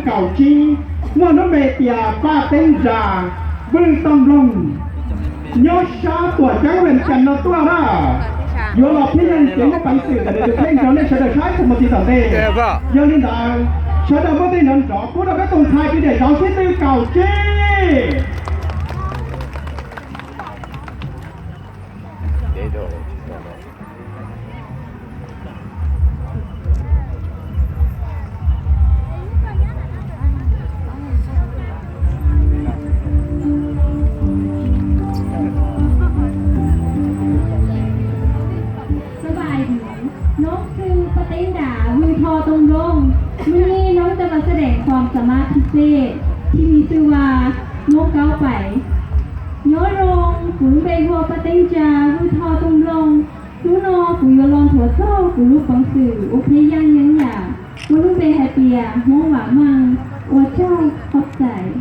kaum tsib, muaj lub npe tias Paj Teeb Nra, Vwj Tooj Nploog, nyob sab Tuam Ceeb Vees Cas no tuaj na. Yuav los phiab yeeg ceev muaj peev xwm ntawm nws tus kheej rau nej sawv daws saib txuas mus txiv tom ntej. Yog li ntawd, sawv daws muab tej nrov nrov pub rau peb tus ntxhais tiv daim zauv sib tw kaum tsib. Noob xwb Paj Teeb Nra, Vwj Tooj Nploog, hnub no noob tab tom xab dees khuam xa mab thib peb, thib mis xwb vas noob kaub pais. Nyob zoo, kuv lub npe hu ua Paj Teeb Nra, Vwj Tooj Nploog. Hnub no kuv yuav los nthuav txog kuv lub peev xwm ua phiab yeeg yeeb yam, muaj lub npe hais tias Hmoob Vam Meej, ua tsaug, qhov txais.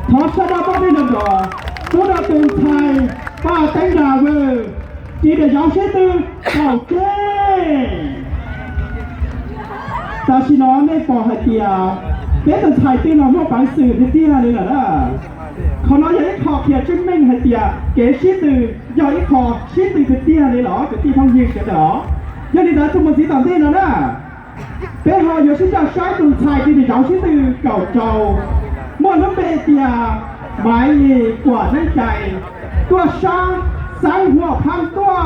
Thov sawv daws pab peb nrov nrov pub rau tus ntxhais Paj Teeb Nra Vwj tiv daim zauv sib tw kaum tsib. Tam sim no nej pom hais tias peb tus ntxhais twb los muaj peev xwm tiag tiag li lawm na. Qhov no yog ib qho qhia tseeb meej hais tias kev sib tw yog ib qho sib tw tiag tiag li los kwv tij phooj ywg sawv daws os. Yog li ntawd txuas mus txiv tom ntej no na, peb ho yuav sib coj saib tus ntxhais ris zauv sib tw kaum rau, muaj lub npe tias Maiv Yis Kuam Neeb Cai, tuaj sab Xeev Huam Phaj tuaj.